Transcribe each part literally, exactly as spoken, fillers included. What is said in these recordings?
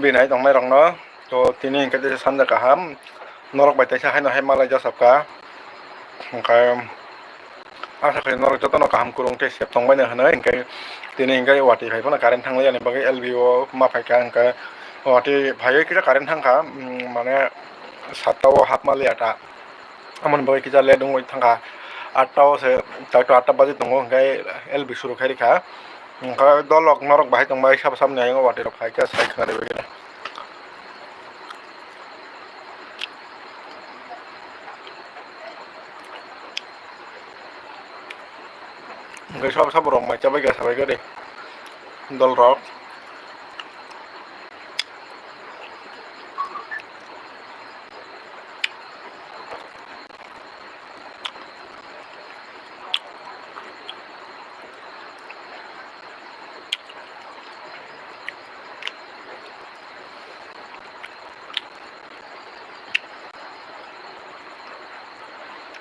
Binai tongnai rokno, to tini hwnkhe teisa sanja kaham, norok bai teisa haino hai malai jasapka, hwnkhe asa khe norok jotono kaham kwrwng khe sep tongbaino hinwi, hwnkhe tini hwnkhe watwi phai phano current thanglai ani bagwi L B O ma phaikha, hwnkhe watwi phaiwi kisa current thangkha, mm, mane satta o hapma liya ta. Amoni bagwi kisa late wngwi thangkha, atta o se, taito atta baji tongo, hwnkhe L B suru khai rikha. Hwnkhe dolrok norok bahai tongbai sabo samni ayongo watwi rok phaikhe sai khwnarwi bagwi. Hwnkhe sabo sabo rok mai chabai kha sabai khe de dolrok.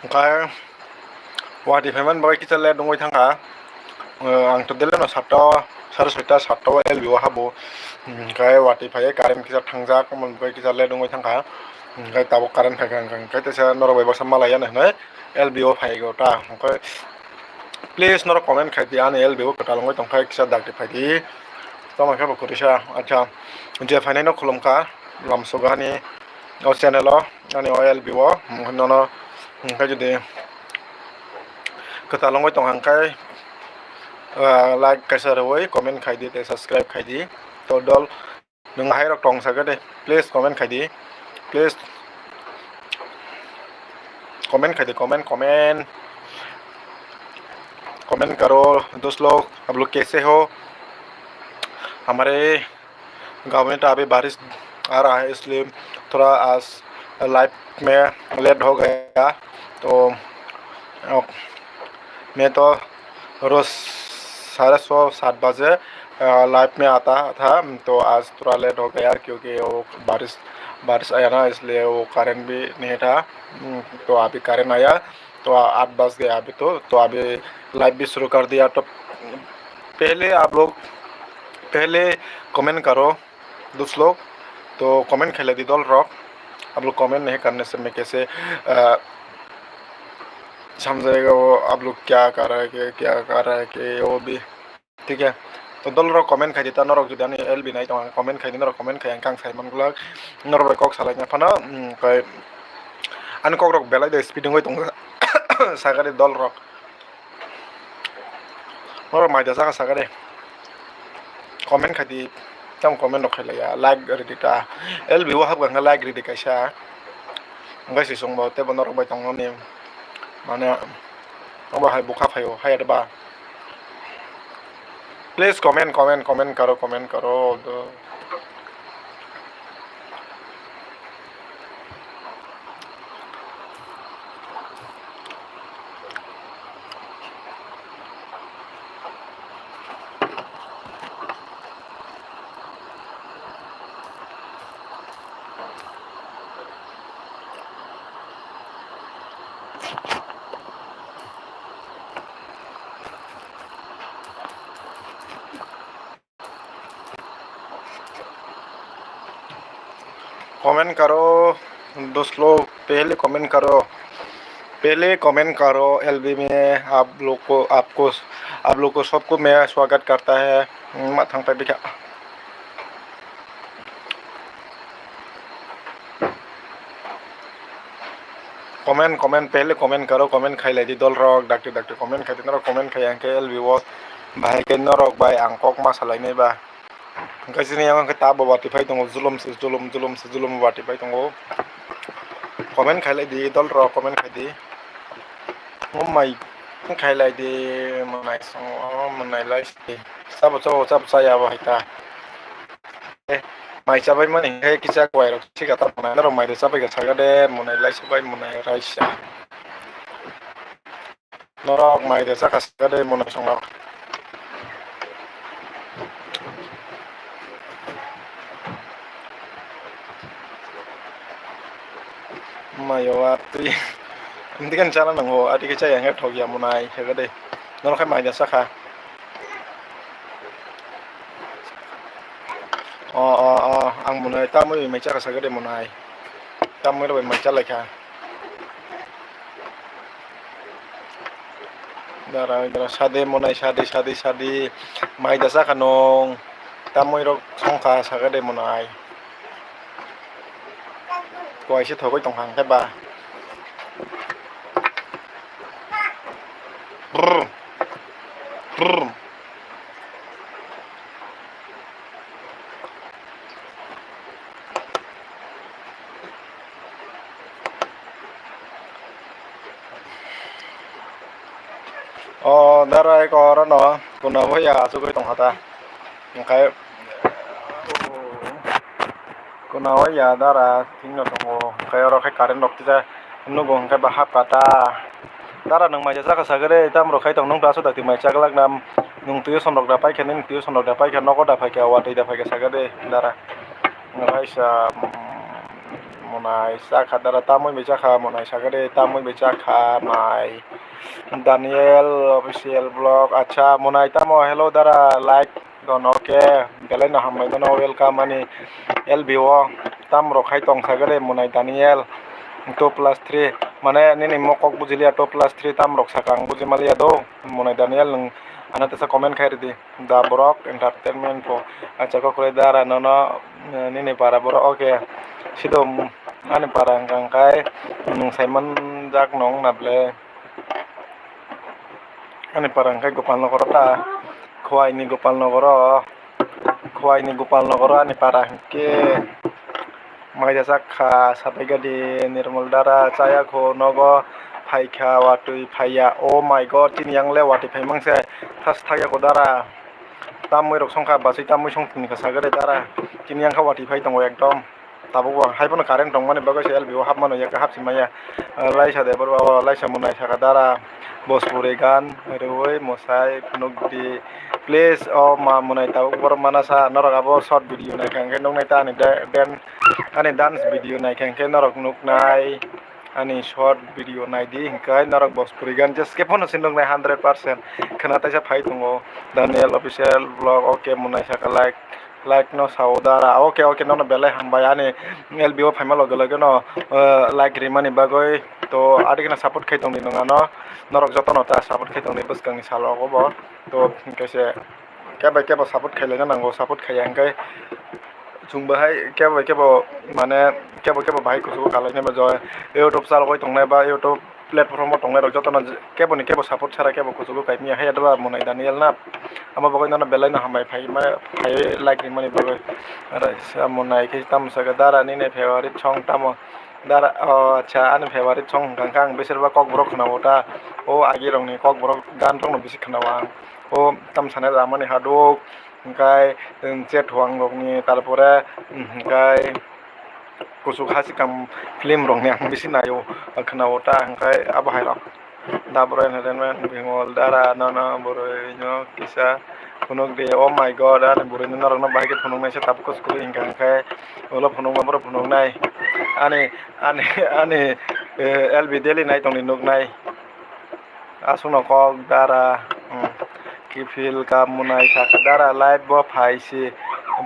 Hwnkhe watwi phaimani bagwi kisa late wngwi thangkha. Ang to daily no satta o, sare soita, satta o L B o habo. Hwnkhe watwi phaiwi current kisa thangjak, omo bagwi kisa late wngwi thangkha. Hwnkhe tabuk current phaikha, hwnkhe teisa norok bai baksa malai ya hinwi L B o phaigo ta. Hwnkhe please norok comment khai di, ani L B o kwtal wngwi tongkha, kisa dakti phai di. Tamo khe bo kwrwisa, acha, je phainai no khulumkha, lamsogani o channel o, ani o L B o, nono hwnkhe jodi kwtal wngwi tongkha hwnkhe, ah, like kaisa rwui comment khai di tei subscribe khai di. To dol, nwng hai rok tong sakhe de, please comment khai di, please comment khai di, comment, comment, comment karo, dos log, ab log kaise ho, hamare गाँव में तो अभी बारिश आ रहा है, इसलिए थोड़ा आज लाइव में लेट हो गया। तो, अ, मैं तो रोज़ साढ़े छः, सात बजे, अ, लाइव में आता था, तो आज थोड़ा लेट हो गया क्योंकि वो बारिश, बारिश आया ना, इसलिए वो करंट भी नहीं था। उम, तो अभी करंट आया, तो आठ बज गया अभी तो, तो अभी लाइव भी शुरू कर दिया। तो पहले आप लोग, पहले कमेंट करो, दोस्त लोग, तो comment khai lai di dol rok. Ab log comment nahi karne se main kaise, ah, samjhayega, wo ab log kya kar raha hai, kya kar raha hai, ke wo bhi, thik hai. To dol rok comment khai di ta, norok jodi ani L B nai tong comment khai di, norok comment khai ang kang sai man glak, norok bai kok salai na phano, um, kai ani kok rok belai de speed wngwi tong sakha de dol rok. Norok mai da saka saka de. Comment khai di. Tamo comment rok khai laiya. Like ridi ta. L B o hapkha hwnkhe like ridi kaisa. Hwnkhe se chwngbo teibo norok bai tongmani. Mane obo hai bukha phaio, hai ba. Please comment, comment, comment karo, comment karo. Comment करो दोस्त लोग, पहले कमेंट करो, पहले कमेंट करो। एलबी में आप लोग को, आपको, आप लोग को सबको मेरा स्वागत करता है। Ma thang pai bikha. Comment, comment, pehle comment karo, comment khai lai di dol rok, dakti dakti comment khai di, norok comment khai ang khe L B o bahai khe norok bai ang kok ma salai nai ba. Hwnkhe chini yang khe ta bo watwi phai tongo, zulum se zulum, zulum se zulum watwi phai tongo. Comment khai lai di dol rok, comment khai di. O mai khai lai di, mwnai songo, mwnai lai se. Sabo chao, sabo chaya bo hai ta. Mai chabai mani hwnkhe kisa kwai rok sika ta mwnai, norok mai rok chabai kha saka de mwnai lai chabai mwnai raisa. Norok mai rok chakha saka de mwnai songo. Mai o atwi. Hindi kan chala nango, ati khe chaya hwnkhe thok ya mwnai hwnkhe de. Norok khai mai rok chakha. O, o, o, Ang monai tamwi bai mai chakha sakhe de monai. Tamwi rok bai mai chalaikha. Dara, dara, sade monai, sade, sade, sade. Mai da chakha nung. Tamwi rok songkha sakhe de monai. Kuaise thogwi tongkha hwnkhe ba. Brr. Brr. O dara eko orono kuna bo ya asugwi tongkha ta. Hwnkhe kuna o ya dara thikno tongo, hwnkhe oro khe current rok tisa nugo, hwnkhe ba hapkha ta. Dara nwng mai chakha sakhe de, tamo rok khai tong nung ta aswk dakti mai chaglak na, nwng tuition rok da paikha, nini tuition rok da paikha, nogo da paikha, watwi da paikha sakhe de dara. Raisa, mm, monai chakha dara, tamwi bai chakha monai sakhe de, tamwi bai chakha mai. Daniel official vlog, acha monai tamo, hello dara, like don, okay, belai no hambai mano, welcome ani L B o, tam rok khai tong sakhe de monai Daniel two plus three, mane nini mo kok bujiliya two plus three tam rok sakha ang buji maliya do, monai Daniel nwng ano tesa comment khai ridi. Da borok entertainment po. Acha, kok kwrwi dara nono, eh, nini para borok, okay. Sido, mm, ani para hwnkha hwnkhe nwng saiman jak nong na ble. Ani para hwnkhe Gopal Nogoro ta. Khowai ni Gopal Nogoro. Khowai ni Gopal Nogoro ani para hwnkhe. Mai da chakha, sabai gadi, Nirmal dara, chaya kho, nogo phaikha, watwi phaiya. Oh my God, chini yang le watwi phaimang se, thas thakya kho dara. Tamwi rok songkha, basui tamwi song tini kha sagade dara. Chini yang kha watwi phai tongo ekdom. Tabuk bo hai phano current tongmani bagwi se L B o hapmano, yak hapsi maya. Laisa de borok, laisa monai saka dara. Bojpuri gan, rwi, mwsai, phunukdi. Please, o ma monai tabuk borok mana sa, norok abo short video naikha hwnkhe nuknai ta ani de-, den. Ani dance video naikha hwnkhe norok nuknai, ani short video naidi hwnkhe norok Bojpuri gan jeskhe phano se nuknai hundred percent. Khwna taisa phai tongo Daniel official vlog, okay, monai saka like, like no sao dara, okay, okay, nono belai hambai ani L B o phaima loge loge no, eh, like rimani bagwi, to adi kheno support khai tongdi nwng ano, norok jotono ta support khai tongdi bwskangni salogo bo, to hwnkhe se. Kebo kebo support khailai nango, support khaiya hwnkhe chwng bahai kebo kebo mane kebo kebo bahai kuchugo kalainai ba joy YouTube chalogwi tongnai ba YouTube platform o tongnai rok jotono kebo ni kebo support sara kebo kuchugo kaimya hai adwa monai Daniel na amo bagwi nono belai no hambai phai ma phai like rimani bagwi. Aro sa monai khe tamo saka dara nini favorite song tamo dara o acha ani favorite song hwnkha khe ang besir bak kokborok khwnao ta o agi rokni kokborok gan rokno bisi khwnao ang. O tam sana ramani haduk, hwnkhe, um, chethuang rokni, tarpore, um, hwnkhe kuchuk hasikam film rokni ang bisi naio, khwnao ta, hwnkhe abo hai rok. Da boroi entertainment, Bimol Dara, nono boroi no kisa phunuk di, oh my God, ani boroi no norok no bahai khe phunuk nai se tabuk kuchuk kwrwi hwnkha, hwnkhe ulo phunuk ma borok phunuk nai, ani, ani, ani, eh, L B daily nai tongni nuk nai. Aswkno kok dara, um, kiphil ka monai saka dara live bo phai si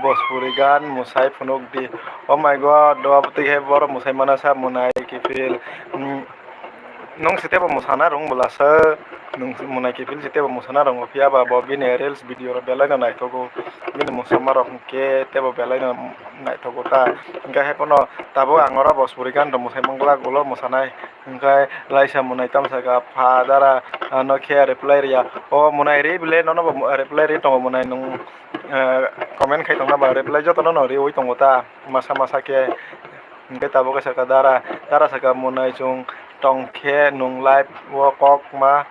Bhojpuri gan mwsai phunuk di. Oh my God, do abo twi khe borok mwsai mano sa monai kiphil. Um, nwng se tebo mwsana rwng bwla sa, nwng monai kiphil se tebo mwsana rwng phiya ba bo bini reels video rok belai no naithogo. Bini mwsama rok hwnkhe tebo belai no naithogo ta. Hwnkhe hai phano tabuk ang oro Bhojpuri gan rok mwsai mangwlak ulo mwsanai. Hwnkhe laisa monai tamsaka pha dara, ah, no khe reply riya. O monai ri bile nono bo reply ri tongo monai nwng, eh, comment khai tongna ba reply jotono no riwi tongo ta masa masa khe. Hwnkhe tabuk khe saka dara, dara saka monai chwng tongkhe nwng live o kok ma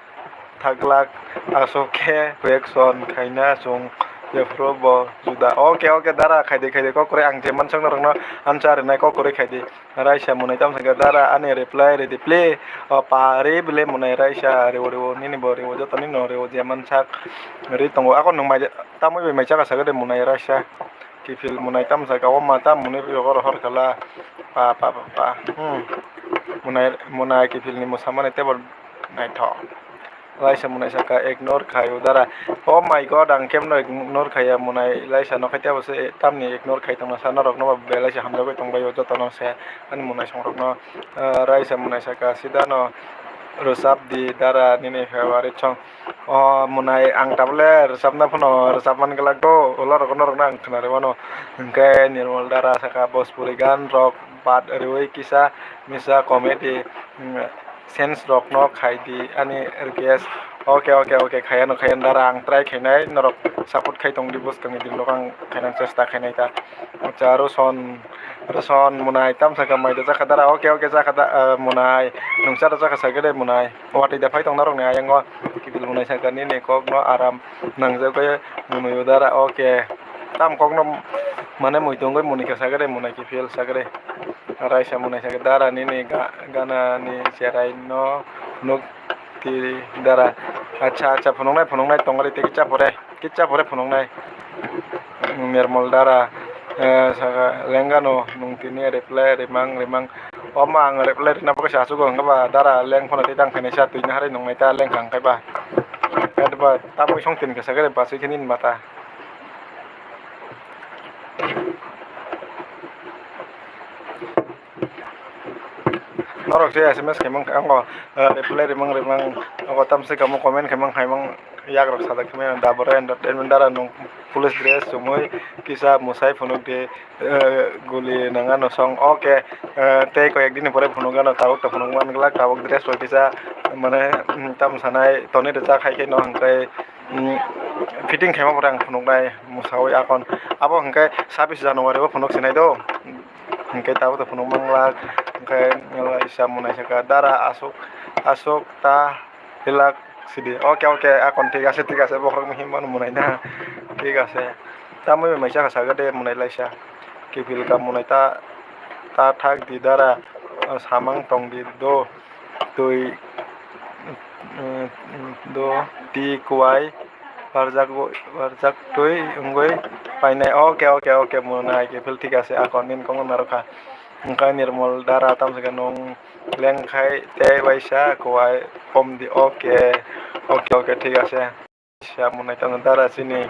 thaglak aswk khe reaction khaina chwng jephru bo juda. Oke, oke, dara khaidi, khaidi kok kwrwi ang je mansok norokno answer rinai kok kwrwi khaidi. Raisa monai tamo sakha dara ani reply ridi please. O pari bile monai raisa rewo rewo nini bo rewo joto nini no rewo je mansak ri tongo. Ako nwng mai tamwi bai mai chakha sakha de monai raisa kiphil monai tamo sakha o ma tam monai ri rogo rohor khala pa pa pa pa. Hmm. Monai monai kiphil ni mwsamani tebo naithok. Laisa Munai saka ignore khai o dara. Oh my God, ang kemno ignore khaiya Munai Laisa no khaite abo se tamni ignore khai tongma sa norok no ba belai se hamjagwi tongbai o joto no se ani Munai songrok no. Ah, Laisa Munai saka sida no rwchap di dara nini favorite song. Oh Munai ang tabole rwchapna phano rwchap man glak do ulo rok no rok no ang khna rw mano. Hwnkhe Nirmal dara saka Bhojpuri gan rok bad rwui kisa misa comedy, mm, sense rokno khai di ani request. Oke, oke, oke, khayano, khayano dara, ang try khainai, norok support khai tong di, bwskangni din rok ang khainani chesta khainai ta. Acha, Roson, Roson Munai, tamsa kha mai da chakha dara, oke, oke, chakha da, ah, Munai, nungsa da chakha sagede Munai, watwi da phai tong norokni ayango, kiphil Munai saka nini kokno aram nangjagwi Munui o dara, oke. Tam kokno mane muitu wngwi Munika sagede, Munai kiphil sagede. Raisa Munai saka dara nini ga-, gana ni cherai no nuk ti dara. Acha, acha, phunuknai, phunuknai tongri te kicha pore, kicha pore phunuknai. Nirmal dara, eh, saka lenggano nung tini reply rimang, rimang. Oma ang reply rina pokhe sa asugo hwnkhe ba dara leng phano tei tang khainai sa twi nahari nungnai ta leng khang khe ba. Khe ba tamwi song tin khe sakhe ba swi khe nini mata. Norok se S M S khaimang khe, ango, eh, reply rimang rimang, ango tamse kamo comment khaimang khaimang, yagrok sajak khaimang, Dabra Entertainment dara nung police dress chumui kisa mwsai phunuk di, eh, guli nang ano song, oke, eh, tei koi ek din ni pore phunuk gano, tabuk to phunuk man glak, tabuk dress rok kisa, mane, mm, tam sanai, toni rwchak hai khe no hwnkhe, mm, fitting khaima pore ang phunuknai mwsaui akon. Abo hwnkhe sabis January o phunuk sinai do. Hwnkhe tabuk to phunuk manglak. Hwnkhe Laisa Munai saka dara aswk, aswk ta hilak sidi. Oke, oke, akon thik ase, thik ase. Bohrok muhim mano Munai na. Thik ase. Tamwi bai mai chakha saga de Munai Laisa. Kiphil ka Munai ta, ta thak di dara, samang tong di do. Twi, mm, do, twi kwai, barjak, barjak twi wngwi painai. Oke, oke, oke, Munai kiphil thik ase, akon nini kokno narwkha. Hwnkhe Nirmal dara tamsaka nung lengkhai tei waisa kwai kom di. Oke, oke, oke, thik ase. Kaisa Munai tong dara chini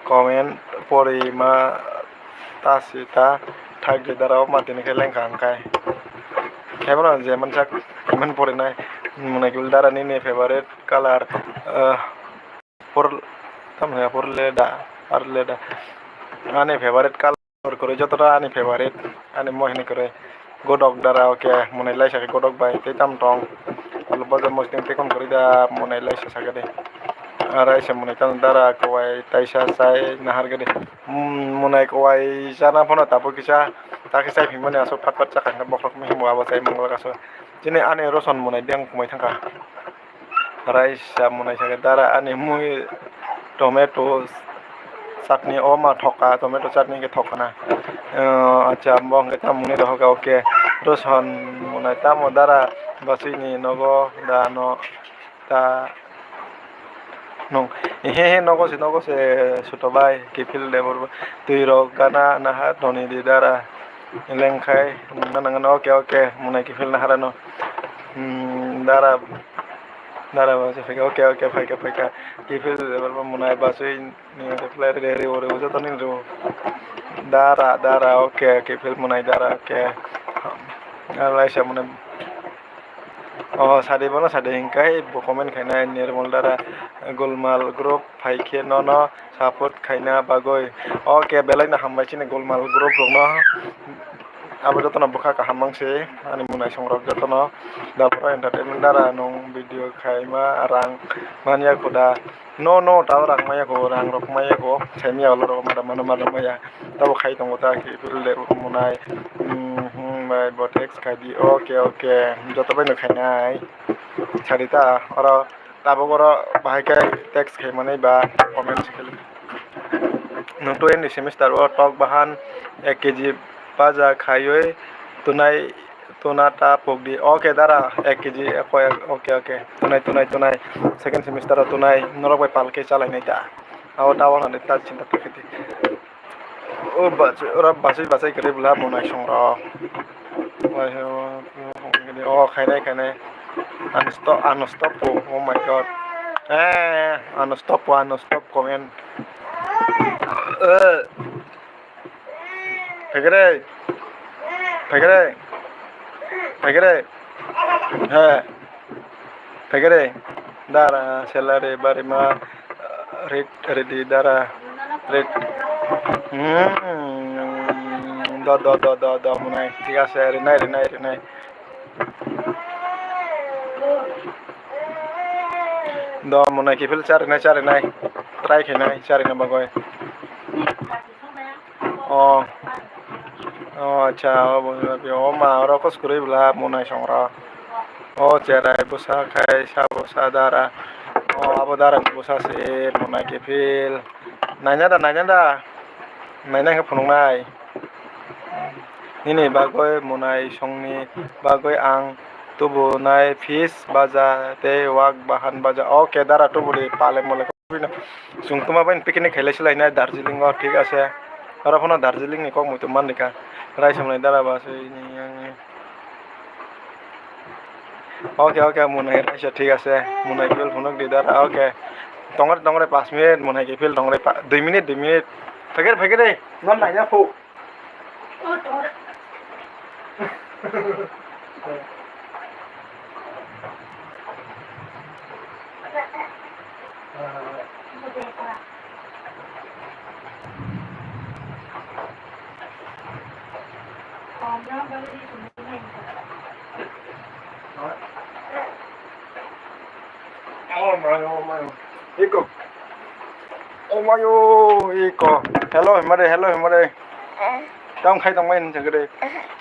comment pori ma ta si ta thak di dara o mantini khe lengkha hwnkhe. Khe bono je mansak comment porinai Munai kiphil dara nini favorite color, ah, pur-, tamo ya purle da, arle da. Ani favorite color. Kwrwi jotono ani favorite, ani mo hinwi kwrwi. Godok dara, oke, Munai Laisa khe Godok bai tei tam tong. Ulo bojo mosting tei kon kwrwi da Munai Laisa sakhe de. Aro Laisa Munai tamo dara kwai taisa chai nahar gede. Mm, Munai kwai chana phano tabuk kisa, ta khe chai phimani aswk phat phat chakha hwnkhe bokhorok mihimo abo chai manglak aswk. Chini ani Roson Munai biyang kumui thangkha. Raisa Munai sakhe dara ani mui tomato chutney o ma thokka, tomato chutney khe thokna. Acha, bo hwnkhe tamo mwnwi rohorkha, oke. Roson Munai tamo dara bwswini nogo da no ta nung. He he, nogo se, nogo se, suto bai, kiphil de borbo. Twi rok gana naha toni di dara. Lengkhai nungna nangano, oke, oke, Munai kiphil naharano. Hmm, dara. Dara ba se phaikha, oke, oke, phaikha, phaikha. Kiphil de borbo Munai bwswini reply rw rw joto nini rw. Dara, dara, oke, kiphil Munai dara, oke. Laisa Munai. O sadi bono sadi hwnkhe bo comment khainai Nirmal dara Golmal group phaikhe nono support khaina bagwi. Oke, belaino hambai chini Golmal group rokno. Abo jotono bwkha kaham mangse ani Munai songrok jotono. Dabra Entertainment dara nung video khaima rang manya khuda. No, no, tao rang maya kho, rang rok maya kho, saimaya olorok mada mano mada maya. Tabo khai tongo ta kiphil de Munai. Hmm, hmm, bai bo text khai di. Oke, oke. Joto bai no khainai. Sadi ta, oro tabuk oro bahai khe text khai manai ba comment se khai. Nung twenty semester o tok bahan ek K G baja khaiwi tunai tuna ta pokdi. Oke dara, ek K G, oke, oke, oke. Tunai, tunai, tunai. Second semester o tunai. Norok bai pal khe chalainai ta. Abo ta wana de ta chinta ta khiti. O bachai, ora bachai, bachai kwrwi bwla bo naisong rok. O khainai, khainai. Unstop, unstop po. Oh my God. Eh, ano stop, ano stop comment. Eh. Phaikre. Phaikre. Phaikre. He. Phaikre. Dara, salary, barima, red, ready, dara, red. Hmm. Do, do, do, do, do, monai. Thik ase, rinai, rinai, rinai. Do, monai kiphil charinai, charinai. Try khainai, charina bagwi. Oh. Oh, acha, oh, bo, bo, oh, ma, oro kos kwrwi bwla, monai songra. Oh, cherai bwsa khai, sa bwsa dara. Oh, abo dara ni bwsa se, monai kiphil. Naina da, naina da. Naina khe phunuknai. Nini bagwi monai songni bagwi ang tubunai fish baja tei wak bahan baja. Okay, dara tubudi pale mole. Chwng twma bai picnic khailai swlainai Darjeeling o, thik ase. Oro phano Darjeeling ni kok muitu manlikha. Raisa mwnai dara ba se ini yang ni. Okay, okay, mwnai raisa thik ase. Mwnai kiphil phunuk di dara, okay. Tongre, tongre, paanch minute, mwnai kiphil tongre, pa-, dui minute, dui minute. Phaikre, phaikre, non naina phu. Oh my, oh my. Iko. Oh my, oh, iko. Hello, himare, hello, himare. Tam khai tong mai nung chakre.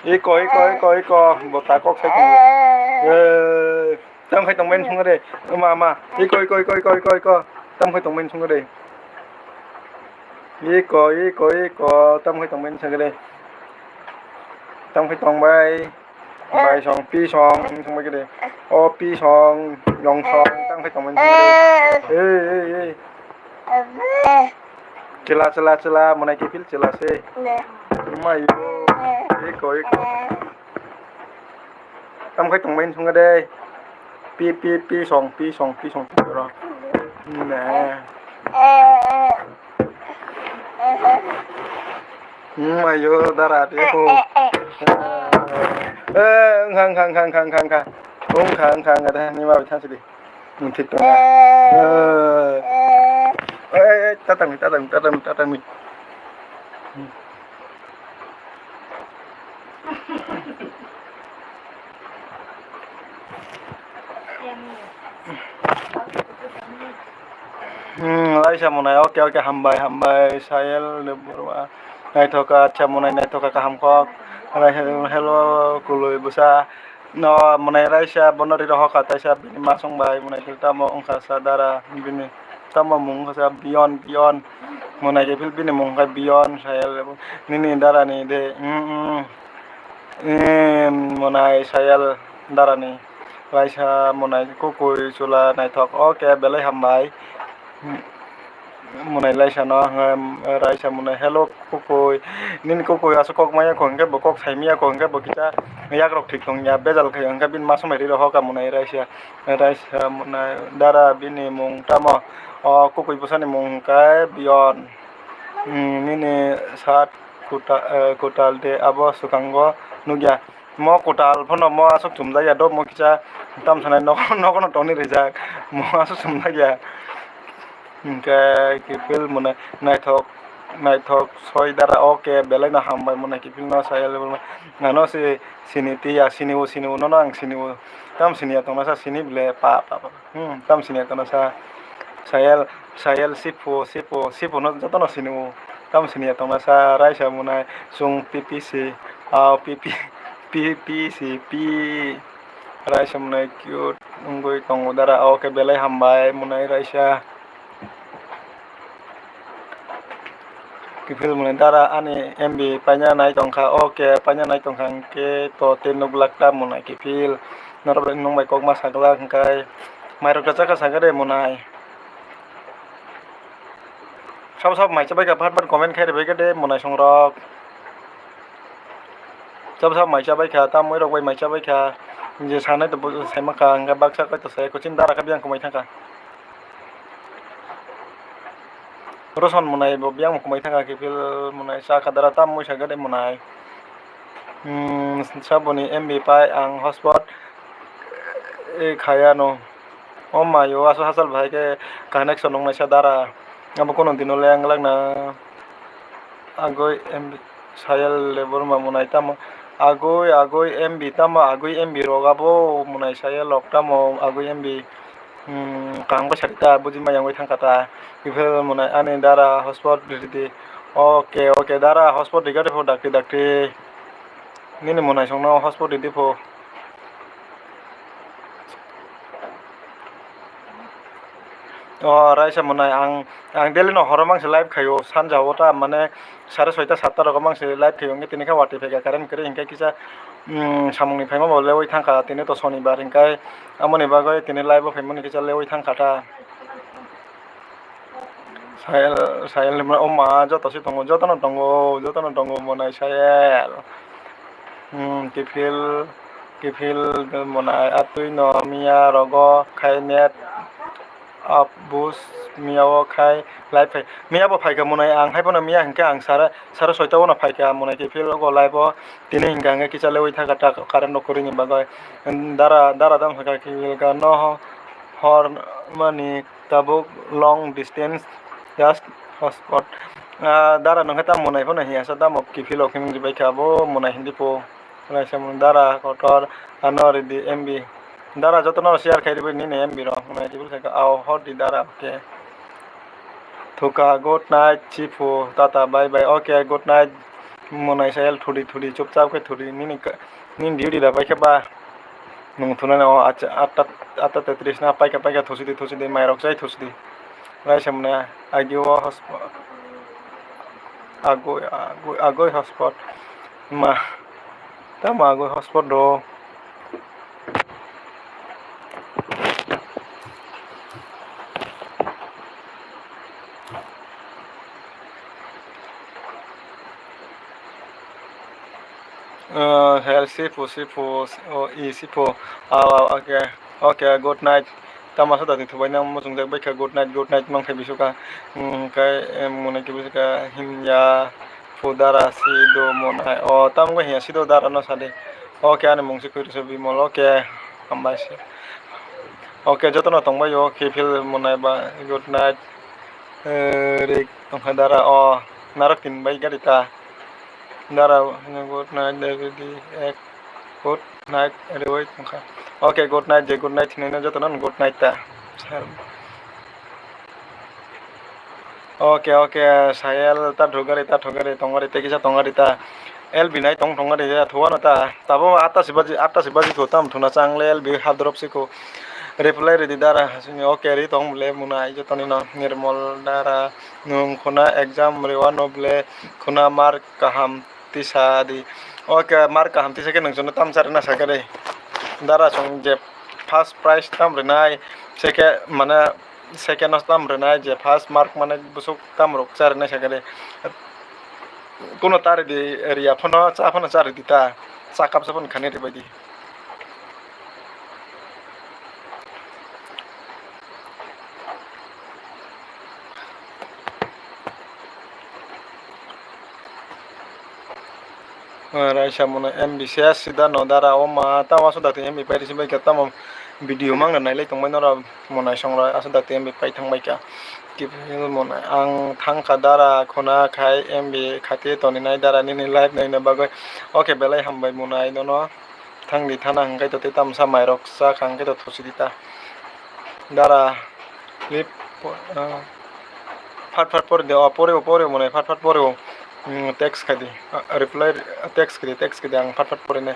Iko, iko, iko, iko. Bota kok sai tong. Eh, tam khai tong mai nung chakre. Ama, ama. Iko, iko, iko, iko, iko, iko. Tam khai tong mai nung chakre. Iko, iko, iko. Tam khai tong mai nung chakre. Tam khai tong bai. Bai song, pi song, song bai kede. O pi song, yong song, tang khai tong bai song kede. Ei, ei, ei. Chela, chela, chela, monai kiphil chela se. Mai yo. Eko, eko. Tam khai tong bai song kede. Pi, pi, pi song, pi song, pi song, pi song. Ne. Hmm, ayo, dara, dia ko. Eh, engkha, engkha, engkha, engkha, engkha, engkha. Engkha, engkha, engkha, dah, ni ma, thang sidi. Hmm, thik tong ya. Eh, eh, eh, tatang, tatang, tatang, tatang. Hmm. Hmm, laisa monai, oke, oke, hambai, hambai, Sayel Debbarma. Naithoka, acha monai, naithoka, kaham kok. Hello, kului bwsa. No, monai raisa, bono riro hoka, taisa bini masong bai, monai khe tamo wngkha sa dara, bini tamo mung wngkha sa Bion, Bion. Monai khe phil bini mung wngkha Bion, Sayel, nini dara ni de, mm, mm. Em, monai Sayel darani, laisa monai kukui chula naithok, oke, belai hambai. Monai laisa no, em, raisa monai, hello kukui, nini kukui aswk kok maya kho hwnkhe bo kok sai maya kho hwnkhe bo kisa yakrok thik tong ya, bejal khai hwnkhe bini ma somai riro hoka monai raisa, raisa monai dara bini mung tamo, o kukui bwsani mung hwnkhe Bion. Hmm, nini sat kuta-, eh, kutal de abo swkango nukya. Mo kutal phano mo aswk chumjakya do, mo kisa tam sanai nok-, nokono tongni rijak. Mo aswk chumjakya. Hwnkhe kiphil mwnai naithok, naithok soi dara, oke, belai no hambai mwnai kiphil no saya level. Ano se sini tiya, sini o, sini o, nono ang sini o. Tam sini ya tongna sa sini ble pa, pa, pa. Hmm, tam sini ya tongna sa. Sayal, Sayal sipo, sipo, sipo no joto no sini o. Tam sini ya tongna sa, raisa mwnai, sung P P C, au P P, P P C, P. Raisa mwnai cute wngwi tongo dara, oke, belai hambai mwnai raisa. Kiphil mwnai dara ani M B paina nai tongkha, oke, paina nai tongkha hwnkhe to tei nuk lak ta mwnai kiphil. Norok bai nwng bai kok ma sa glak hwnkhe mairok ta chakha sakha de mwnai. Sabo sabo mai chabai kha, phat phat comment khai rwbai kha de mwnai songrok. Sabo sabo mai chabai kha, tamoi rok bai mai chabai kha. Je sanai to bo sai ma kha, hwnkhe baksa koi to sai, kuching dara kha biyang kwmai thang kha. Roson monai bo biyang mukumai thangkha kiphil monai chakha dara tam muisa gade monai. Hmm, saboni M B pai ang hotspot, eh, khayano. O mayo aso hachal bahai khe connection nongnaisa dara. Abo kono dino leng lagna. Agoi M B Sayal Debbarma monai tamo. Agoi, agoi M B tamo, agoi M B rok abo monai Sayal rok tamo, agoi M B. Hmm, kang bwsa ta buji maya wngwi thangkha ta. Kiphil monai ani dara hotspot ridi. Oke, oke, dara hotspot rikha de pho dakti dakti. Nini monai songno hotspot ridi pho. O raisa monai ang, ang daily no horo mangse live khaio, sanja o ta mane sare soita satta rogo mangse live khaio, hwnkhe tini khe watwi phaikha current kwrwi hwnkhe kisa, mm, samungni phaima bo lewi thangkha, tini to sonibar hwnkhe amoni bagwi tini live o phaimani kisa lewi thangkha ta. Sayal, Sayal ni o ma joto se tongo, joto no tongo, joto no tongo monai Sayal. Hmm, kiphil, kiphil monai atwi no miya rogo khai net abus miya o khai live phai. Miya bo phaikha monai ang hai bono miya hwnkhe ang sara, sara soita o no phaikha monai kiphil ogo live o tini hwnkha hwnkhe kisa lewi thangkha ta current rok kwrwini bagwi. Dara, dara dam kha kiphil ka no hor mani. Tabuk long distance, just hotspot. Ah, dara nokhe tamo monai phano hiya sa tamo kiphilok hinwi bai kha bo monai hindi po. Raisa mung dara kotor ano ridi M B. Dara jotono share khai ribui nini M B rok monai ribui kha au hor di dara, okay. Thuka, good night, chifu, tata, bye bye, okay, good night. Monai Sayal thudi thudi chupchap khe thudi nini ka-, nini duty da bai khe ba. Nwng thunani o acha, atta, atta tetris na paikha, paikha, thusi di, thusi di, mairok chai thusi di. Raisa mane agi o hosp-, agoi, agoi, agoi hotspot. Ma, tamo agoi hotspot do. Ah, hel sipu, sipu, o, i sipu. Aw, aw, okay. Okay, good night. Tamo sa dati thubai nang muchungjak bai kha, good night, good night mang phai bisu kha. Hmm, kai, em, mone ki bisu kha, hinya, pu dara, si do, monai. O, tamo hinya, si do, dara no sadi. Okay, ani mung si khuiru se Bimol, okay. Hambai se. Okay, jotono tongbai o, kiphil monai ba, good night. Eh, rik tongkha dara, o, narok tin bai gari ta. Dara, good night, David, ek, good night, riwai tongkha. Okay, good night, je good night hinwi no jotono good night ta. Okay, okay, Sayal ta thugari, ta thugari, tongari, tei kisa tongari ta. L B nai tong thongari ya, thuano ta. Tabo atta si baji, atta si baji ko tam thuna chang le L B hap drop si ko. Reply ridi dara, hasini, okay, ri tong bole muna, ijotoni no, Nirmol dara, nwng khuna exam riwano bole khuna mark kaham tisa di. Okay, mark kaham tisa khe nwng chwngno tam charwna sakha de. Dara chwng je first prize tam rwnai, second, mane, second o tam rwnai, je first mark mane bwswk tam rok charwna sakha de. Kuno ta ridi, riya phano, cha phano cha ridi ta, cha kapsa phano khani ribai di. Ah, raisa mano M B se sida no dara o ma tamo aswk dakti M B pai risi bai kha tamo video mangna nailai tongbai norok monai songrok aswk dakti M B pai thangbai kha. Kiphil monai ang thangkha dara khuna khai M B khati toninai dara nini live naina bagwi. Okay, belai hambai monai nono. Thangdi thana hwnkhe to tei tamsa mairok cha kha hwnkhe to thusi di ta. Dara lip, ah, phat phat pori de, o pori o, pori o monai phat phat pori o. Hmm, text khai di, ah, reply, text khai di, text khai di, ang phat phat pori nai.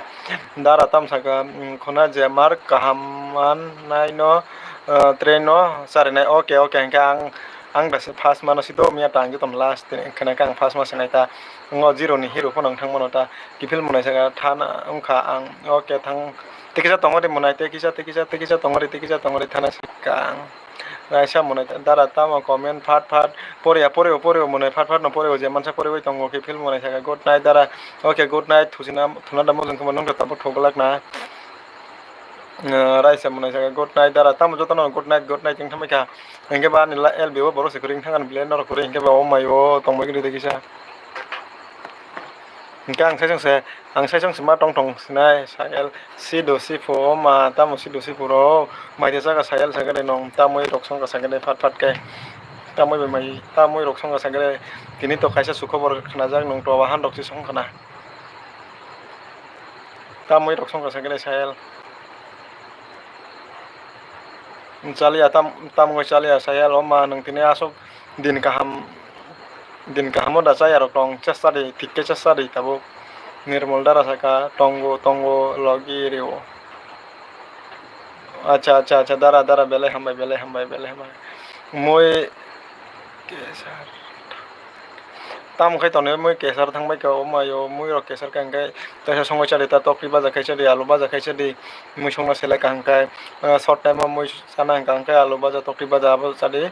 Dara tamsa kha, hmm, khuna je mark kaham man nai no, ah, train no chari nai. Okay, okay, hwnkhe ang, ang da se first mano si do, miya ta ang joto last, hwnkhe ang first ma se nai ta. Ngo zero ni hero phano wng thang mano ta. Kiphil monai saka thana wngkha ang, okay, thang, tei kisa tongo de monai, tei kisa, tei kisa, tei kisa tongo de, tei kisa tongo de thana sika ang. Raisa monai dara tamo comment phat phat poriya, porio, porio monai phat phat no porio, je mansa poriwi tongo, kiphil monai saka good night dara, okay, good night, thusina, thuna da mojong khuma nungkha tabuk thok glak na. Ah, Raisa Munai saka, "Good night, dara." Tamo jotono good night, good night wng thangbai kha. Hinkhe ba ani la-, L B o borok se kwrwi wng thang ani bile norok kwrwi hinkhe ba o mai o tongbai kwrwi de kisa. Hinkhe ang saichung se, ang saichung se ma tong tong sinai, Sayal, sido sipo, o ma, tamo sido sipo rok, mai de saka Sayal saka de nong, tamoi rok song ka saka de phat phat khe. Tamoi bai mai, tamoi rok song ka saka de, tini to kaisa sukhobor khnajak nong to wahan rok se song khna. Tamoi rok song ka saka de Sayal. Chaliya tam, tamoi chaliya Sayal, o ma nung tini aswk din kaham, din kaham o da chaya rok tong, chesta di, thik khe chesta di tabuk. Nirmal dara saka, tongo, tongo, logi rio. Acha, acha, acha, dara, dara, belai hambai, belai hambai, belai hambai. Mui kesar. Tamo khai tonwi mui kesar thangbai kha, o mai o mui rok kesar kha, hinkhe teisa songwi chadi ta, tokti baja khai chadi, alu baja khai chadi, mui songno selai kha, hinkhe, ah, short time o mui chana hinkha, hinkhe alu baja, tokti baja abo chadi.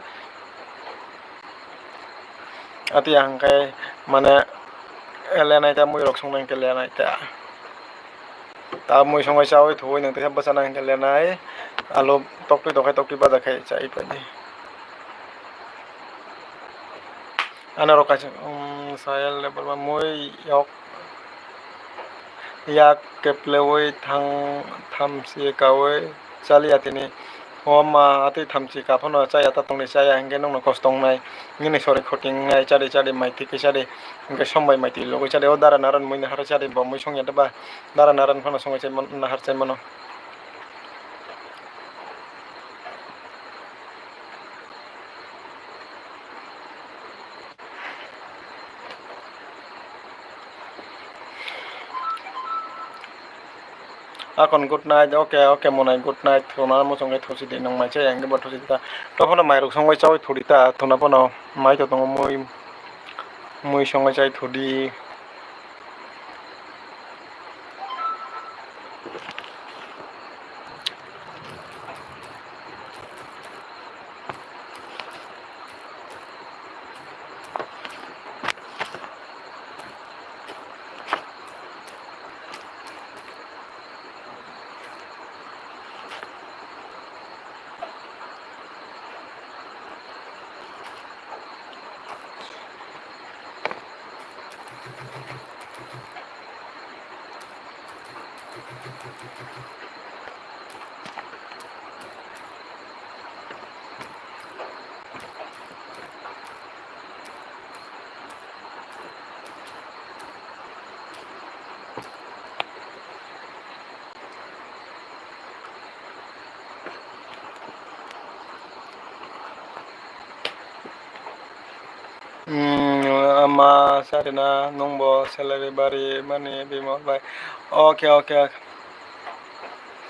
Ati hinkhe mane lenai ta, mui rok songno hinkhe lenai ta. Ta mui songwi chaui thuwi nang teisa bwsana hinkhe lenai, alu tokti tokhe tokti baja khai chai paidi. Ano rok kaisa, um, Sayal le borma mui yok yak keplewi thang thamchi kawi chaliya tini. O ma atwi thamchi kaphano chaya ta tongni chaya hinkhe nokno kosto wngnai. Nini sori khoting wngnai chadi chadi mai thik khe chadi. Hinkhe sombai mai twi logwi chadi. O dara naran mui nahar chadi bo mui songya da ba. Dara naran phano songwi chai man-, nahar chai mano. Akon good night, okay, okay, monai good night, thuna muchung khe thusi di, nung mai chaya hinkhe bo thusi di ta. Tokhono mai rok songwi chaui thudi ta, thuna phano mai to tongo mui, mui songwi chai thudi. Hmm, ama sarina nungbo salary bari mani Bimal bai. Okay, okay, okay.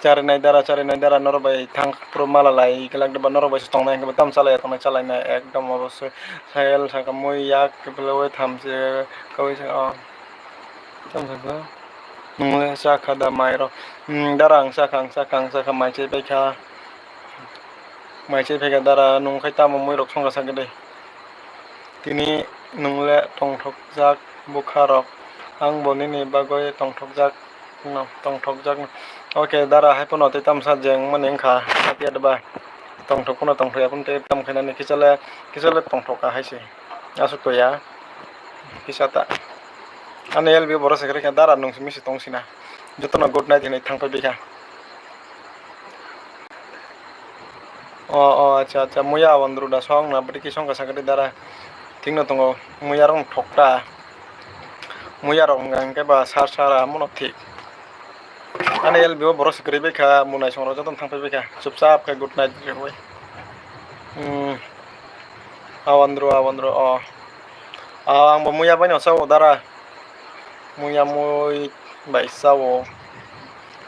Charinai dara, charinai dara, norok bai thang phuru mala lai glak de ba, norok bai se tongnai hinkhe bo tamo chalaiya tongnai, chalainai ekdom obosoi. Sayal saka mui yak keplewi thamchi kawi saka, oh. Tamo saka, nung le chakha da mai rok? Hmm, dara ang chakha, ang chakha, ang chakha, mai chai paikha. Mai chai phaikha dara, nung khai tamo mui rok songkha sakhe de. Tini nung le tongthokjak bwkha rok, ang bo nini bagwi tongthokjak no, tongthokjak no. Okay, dara hai phano tei tamsa jeng mani wngkha, hapya da ba? Tongthok phano tongthokya phano tei tamo khainani kisa le, kisa le tongthokha hai se. Aswk to ya, kisa ta. Ani L B o borok se kwrwi kha, dara nung simi se tong sina. Jotono good night hinwi thang pai bikha. O, o, acha, acha, muya Awandru da song na, bwtwi khe song kha sakhe dara. Thik no tongo, muya rok thok ta. Muya rok wngkha hinkhe ba sar sara mono thik. Ani L B o borok se kwrwi bai kha, munai song rok jotono thang pai bai kha. Chupchap khe good night rwi. Hmm. Awandru, Awandru, o. Ah, ang bo muya bai no sao dara. Muya mui bai sao.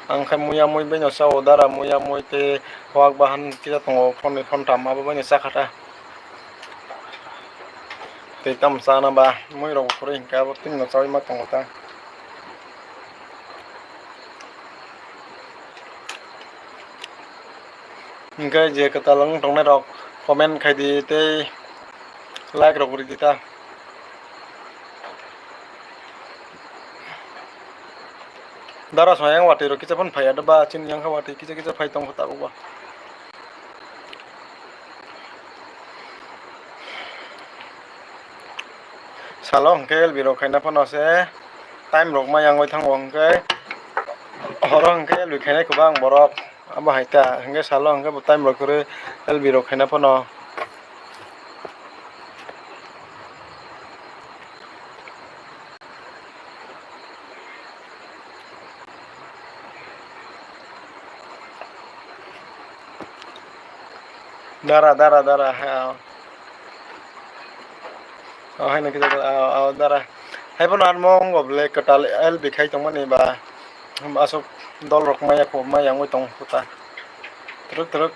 Ang khai muya mui bai no sao dara, muya mui tei wak bahan kisa tongo phone ni phone tam abo bai no chakha ta. Tei tamo chana ba mui rok bo kwrwi hinkhe abo tini no chaui ma tongo ta. Hinkhe je kwtal wng tongnai rok comment khai di tei like rok rw di ta. Dara song yang watwi rok kisa phano phai ya da ba, chini yang kha watwi kisa kisa phai tong kho tabuk ba. Salo hwnkhe L B rok khaina phano se time rok ma yangwi thango hwnkhe horo hwnkhe L B khainai kwbang borok abo hai ta hwnkhe salo hwnkhe bo time rok kwrwi L B rok khaina phano. Dara, dara, dara, ha. O, haino kisa, o, o, dara. Hai phano ang mo wngkha bwle kwtal L B khai tongmani ba aswk dol rok maya kho, maya wngwi tong kho ta. Twrwk, twrwk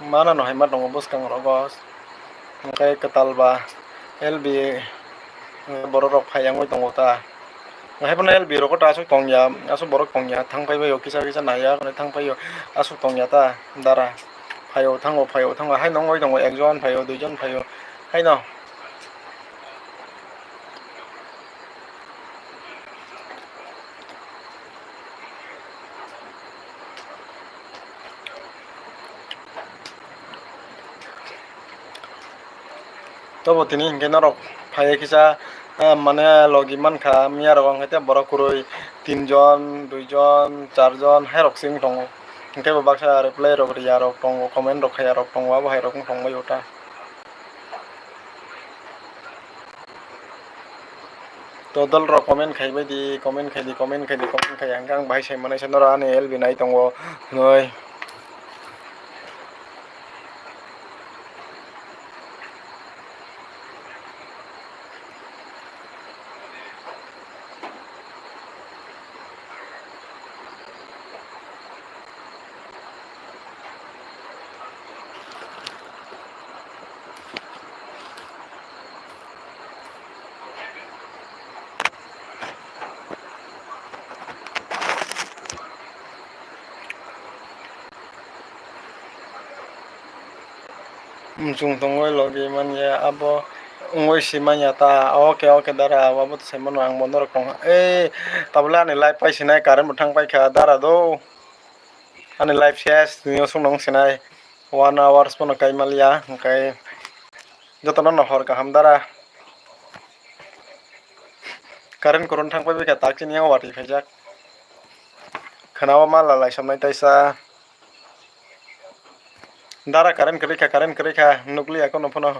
mana no hai ma tongo bwskang rogo. Hwnkhe kwtal ba L B borok rok phai wngwi tongo ta. Hai phano L B rok ta aswk tong ya, aswk borok tong ya, thang phai bai o kisa kisa nai ya, thang phai o aswk tong ya ta dara. Phai o thango, phai o thango, hai no wngwi tongo, ekjon phai o, duijon phai o, hai no. Tobo tini hinkhe norok phaiya kisa, ah, mane logi mankha, miya rok hinkhe borok kwrwi tinjon, duijon, charjon hai rok se wng tongo. Hinkhe bo baksa reply rok riya rok tongo, comment rok khaiya rok tongo, abo hai rok wng tongbaio ta. To dol rok comment khai bai di, comment khai di, comment khai di, comment khai, ang, ang bahai sai manai se norok ani L B nai tongo hinoi. Mchung tongwi logi manya abo wngwi si manya ta. Oke, oke, dara, abo to sai mano, ang bo norok tong. Ei, tabole ani live pai sinai, current bo thang paikha, dara do. Ani live ses, tini osong nong sinai, one hours pono kai maliya, hwnkhe jotono no hor kaham dara. Current kurun thang pai kha, tak chini yang watwi phaijak. Khwnao ma lalai samnai taisa. Dara current kwrwi kha, current kwrwi kha, nukliya kono phano.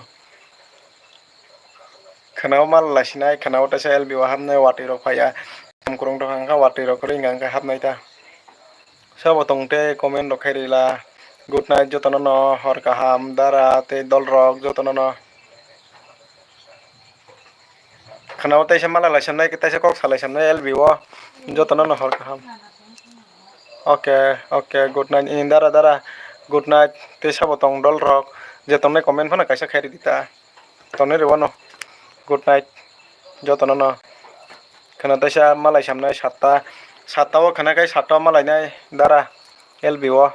Khwnao ma lalai sinai, khwnao taisa L B o hapnai watwi rok phaiya. Tam kurung tong kha, watwi rok kwrwi wngkha, hapnai ta. Sabo tong tei comment rok khai rila. Good night jotono no, hor kaham, dara tei dol rok jotono no. Khwnao taisa ma lalai samnai, taisa kok salai samnai L B o. Jotono no hor kaham. Oke, oke, good night. Ini dara, dara. Good night. Tei sabo tong dol rok. Je tongnai comment phano kaisa khai ridi ta. Tongnai rwano. Good night. Jotono no. Khwna taisa ma lai samnai satta. Satta o khwna kai satta o ma lainai dara. L B o.